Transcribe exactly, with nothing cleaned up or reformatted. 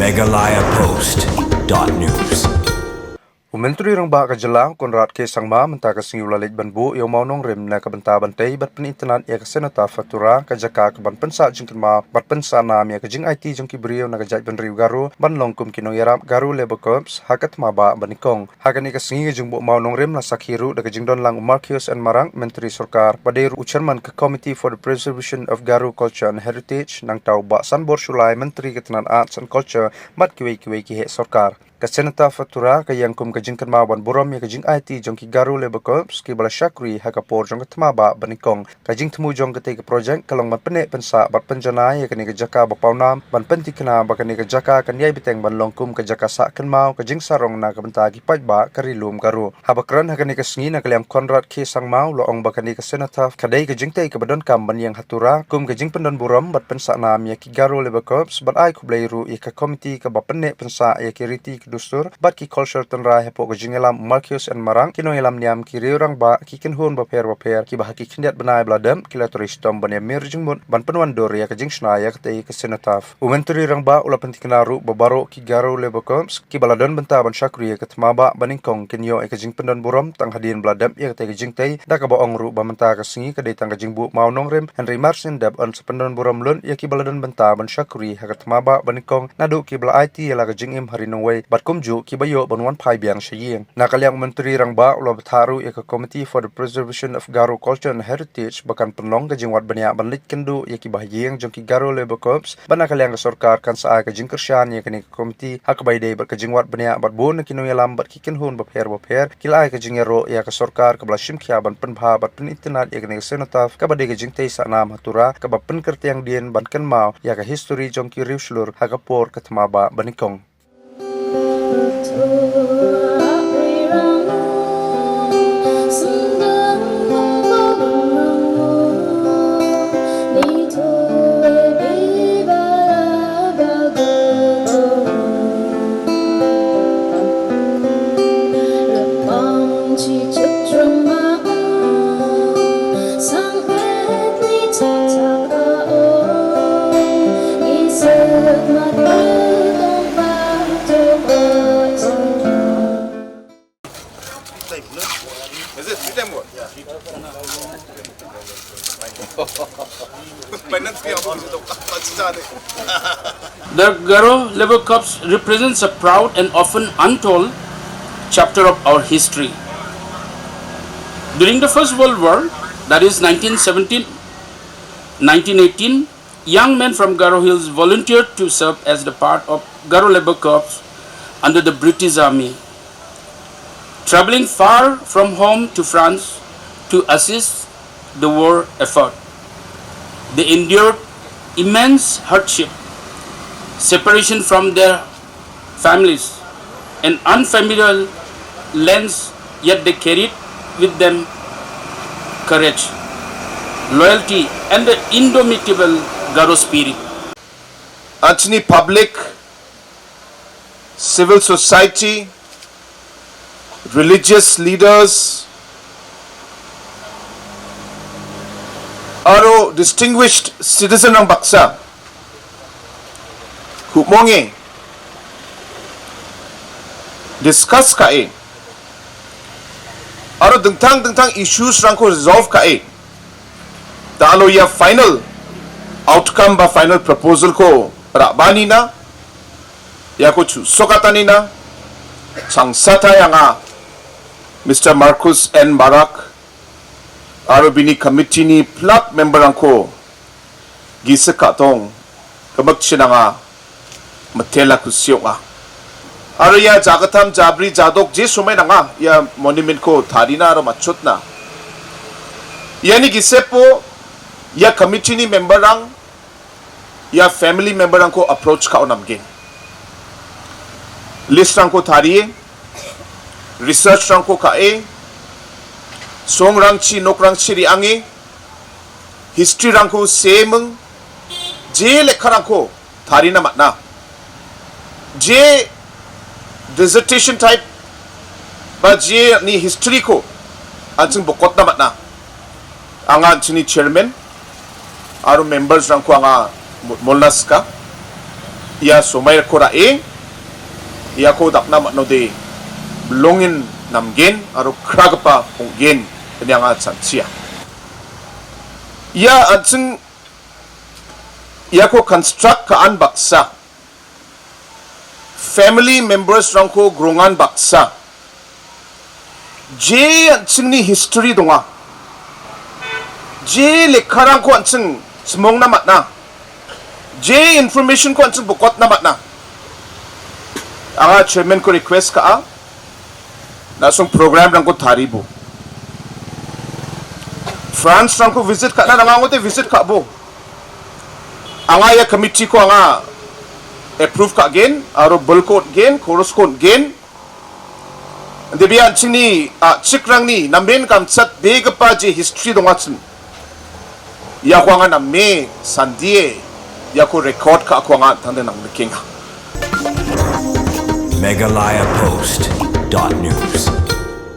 Meghalaya Post dot news. U Myntri Rangbah ka Jylla, Conrad K Sangma, mynta ka sngi u la leit ban buh ïa u mawnongrim na ka bynta ban tei bad pynitynnad ïa ka Cenotaph ha Tura, ka jaka kaban pynsah jingkynmaw bad pynsah nam ïa ka jingaiti jong ki briew na ka jaitbynriew Garo ban long kum ki nongïarap Garo Labour Corps ha ka thma bah ba nyngkong. Ha kane ka sngi, ka jingbuh mawnongrim la sakhi ruh da ka jingdon lang u Marcuise N Marak, Myntri Sorkar, ba dei ruh u Chairman ka Committee for the Preservation of Garo Culture and Heritage, nangta u Bah Sanbor Shullai, Myntri ka tnad Arts and Culture, bad kiwei kiwei ki heh sorkar. Ka Cenotaph ha Tura ka ïeng kum ka jingkynmaw ban burom ïa ka jingaiti jong ki Garo Labour Corps kiba la shakri ha ka por jong ka thma bah ba nyngkong. Ka jingthmu jong katei ka projek ka long ban pynneh pynsah bad pynjanai ïa kane ka jaka ba pawnam, ban pynthikna ba kane ka jaka kan ïai bteng ban long kum ka jaka sah kynmaw, ka jingsarong na ka bynta ki paidbah ka Ri Lum Garo. Haba kren ha kane ka sngi, na ka liang u Conrad K Sangma u la ong ba kane ka Cenotaph ka dei ka jingtei kaba donkam ban ïeng ha Tura kum ka jingpyndon burom bad pynsah nam ïa ki Garo Labour Corps, bad ai khublei ruh ïa ka komiti kaba pynneh pynsah ïa ki riti ki dustur bad ki culture tynrai hapoh ka jingïalam u Marcuise N Marak, ki nongïalam niam, ki riew rangbah, ki kynhun bapher bapher kiba ha ki khyndiat bnai ba la dep ki la trei shitom ban ïamir jingmut ban pynwandur ïa ka jingshna ïa katei ka Cenotaph. U Myntri Rangbah u la pynthikna ruh ba baroh ki Garo Labour Corps kiba la don bynta ban shakri ha ka thma bah ba nyngkong kin ïoh ïa ka jingpyndon burom tang hadien ba la dep ïa katei ka jingtei, da kaba ong ruh ba mynta ka sngi ka dei tang ka jingbuh mawnongrim, hynrei marsien dep yn sa pyndon burom lut ïa kiba la don bynta ban shakri ha ka thma bah ba nyngkong, naduh kiba la aiti ïa la ka jingim ha ri nongwei bad kumjuh kiba ïoh ban wan phai biang sha ïing. Na ka liang u Myntri Rangbah u la bthah ruh ïa ka Committee for the Preservation of Garo Culture and Heritage ba kan pynlong ka jingwad bniah ban leit kynduh ïa kiba ha ïing jong ki Garo Labour Corps, bad na ka liang ka sorkar kan sa ai ka jingkyrshan ïa kane ka komiti ha kaba ïadei bad ka jingwad bniah, bad bun na ki nongïalam bad ki kynhun bapher bapher ki la ai ka jingïaroh ïa ka sorkar kaba la shim khia ban pynbha bad pynitynnad ïa kane ka Cenotaph kaba dei ka jingtei sah nam ha Tura kaba pynkyrtiang dien ban kynmaw ïa ka history jong ki riewshlur ha ka por ka thma bah ba nyngkong. Is it? Sit and watch. Finance me, I'm going to talk. The Garo Labour Corps represents a proud and often untold chapter of our history. During the First World War, that is nineteen seventeen, nineteen eighteen, young men from Garo Hills volunteered to serve as the part of Garo Labour Corps under the British Army, travelling far from home to France to assist the war effort. They endured immense hardship, separation from their families, and unfamiliar lands, yet they carried with them courage, loyalty, and the indomitable Garo spirit. Anthony public, civil society, religious leaders, aro distinguished citizen rangbah, khublei, discuss kaei, aro dingtang dingtang issues rangko resolve kaei. Tangba ïa final outcome ba final proposal ko rah bani na, ïa ko chu sokatani na, chang sata ïa nga, Mister Marcuise N Marak, aro bini committee ni plak member rangko, gisa katong, ka mak chinanga, matela kusiok nga. Aro ïa jakatam jabri jadok je sumai nanga, ïa monument ko tharina aro machutna. Ïa ni gisepo, ïa committee ni member rang, ïa family member rangko approach ka onam gen. List rangko thari, research rangko kaei, song rangchi, nok rangchi ri angi, history rangko semeng, je lekha rangko tharina matna. Je dissertation type, ba je ni history ko, anching bokotna matna. Anga anchini chairman, aro members rangko anga molnaska. Ïa Somai Rakhe Rae, ïa ko Dakna Matnode, Blongin Namgen, aro Krakpa Punggen, kane nga chan sia. Ïa an ching, ïa ko construct ka an baksa. Family members rangko grungan baksa. Je an ching ni history donga. Je lekharang ko an ching smong na matna. Je information ko an ching bukot na matna. Anga chairman ko request ka a. Na song program rangko thari bu. France rangko visit ka na anga ngote visit ka bu. Anga ïa committee ko anga approve ka gen, aro bulkot gen, chorus kot gen. Ande bian chini, a chikrang ni, namen kam chat be kepa je history donga ching. Ïa ko anga name, sandie, ïa ko record ka ko anga tang de nang de king. Meghalaya Post dot news.